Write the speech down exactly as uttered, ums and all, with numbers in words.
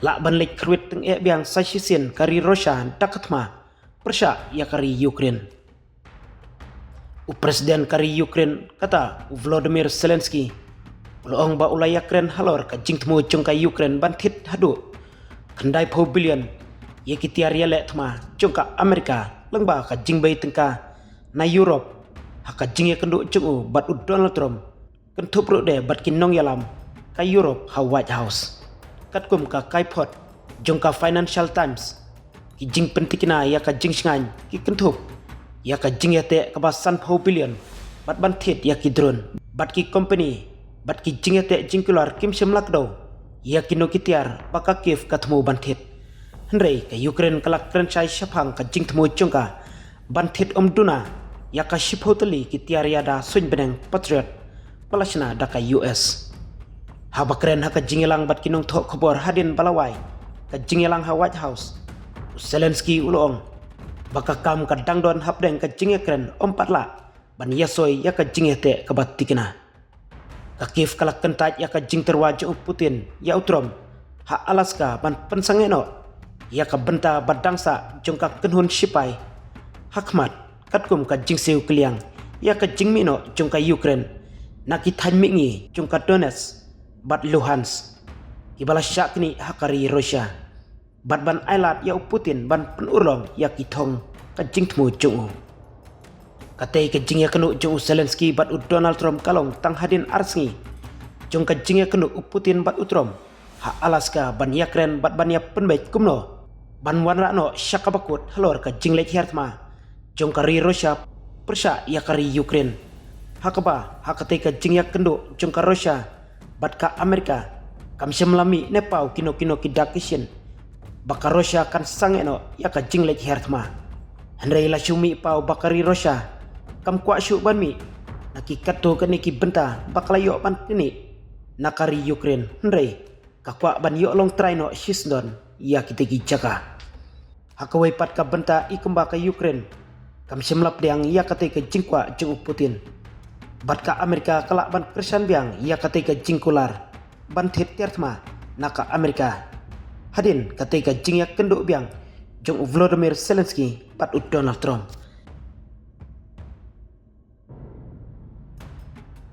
Lah ban leit khrwit tyngeh biang sa shisien ka ri Russia da ka thma pyrshah ïa ka ri Ukraine. U President ka ri Ukraine kata u Volodymyr Zelensky u la ong ba u la ïakren halor ka jingthmu jong ka Ukraine ban thied haduh khyndai phew billion ïa ki tiar ïaleh thma jong ka America lyngba ka jingbei tyngka na Europe ha ka jingïakynduh jong u bad u Donald Trump, kynthup ruh de bad ki nongïalam ka Europe ha White House. Katkum ka kaiphod jong ka Financial Times, ki jingpyntikna ïa ka jingshngaiñ ki kynthup ïa ka jingïateh kaba san phew billion bad ban thied ïa ki drone bad ki company bad ki jingïateh jingkular kim shym la kdew ïa kino ki tiar ba ka Kiev ka thmu ban thied. Hynrei ka Ukraine ka la kren shai shaphang ka jingthmu jong ka ban thied ym duna ïa ka shiphew tylli ki tiar ïada suiñ bneng Patriot ba la shna da ka U S. Haba kren ha ka jingïalang bad ki nongthoh khubor hadien ba la wai ka jingïalang ha White House, u Zelensky u la ong ba ka kam ka dang don hapdeng ka jingïakren, ym pat lah ban ïasoi ïa ka jingïateh kaba tikna. Ka Kiev ka la kyntait ïa ka jingtyrwa jong u Putin ïa u Trump ha Alaska ban pynsangeh noh ïa ka bynta ba dang sah jong ka kynhun shipai ha khmat, katkum ka jingsiew kylliang ïa ka jingmih noh jong ka Ukraine na ki thaiñ mihngi jong ka Donetsk bad Luhansk, kiba la shah knieh ha ka ri Russia, bad ban ailad ïa u Putin ban pynurlong ïa ki thong ka jingthmu jong u. Katei ka jingïakynduh jong u Zelensky bad u Donald Trump ka long tang hadien ar sngi jong ka jingïakynduh u Putin bad u Trump ha Alaska ban ïakren bad ban ïapynbeit kumno ban wanrah noh sha kaba kut halor ka jingleit hiar thma jong ka ri Russia pyrshah ïa ka ri Ukraine. Ha kaba ha katei ka jingïakynduh jong ka Russia bad ka America kam shym la mih ne paw kino kino ki dak ki shin ba ka Russia kan sangeh noh ïa ka jingleit hiar thma. Hynrei la shu mih paw ba ka ri Russia kam kwah shuh ban mih na ki katto katne ki bynta ba ka la ïoh ban knieh na ka ri Ukraine, hynrei ka kwah ban ïoh long trai noh shisyndon ïa kitei ki jaka. Ha kawei pat ka bynta, i kumba ka Ukraine kam shym la pdiang ïa katei ka jingkwah jong u Putin, bad ka America ka lah ban kyrshan biang ïa katei ka jingkular ban thied tiar thma na ka America hadien katei ka jingïakynduh biang jong u Volodymyr Zelensky bad u Donald Trump.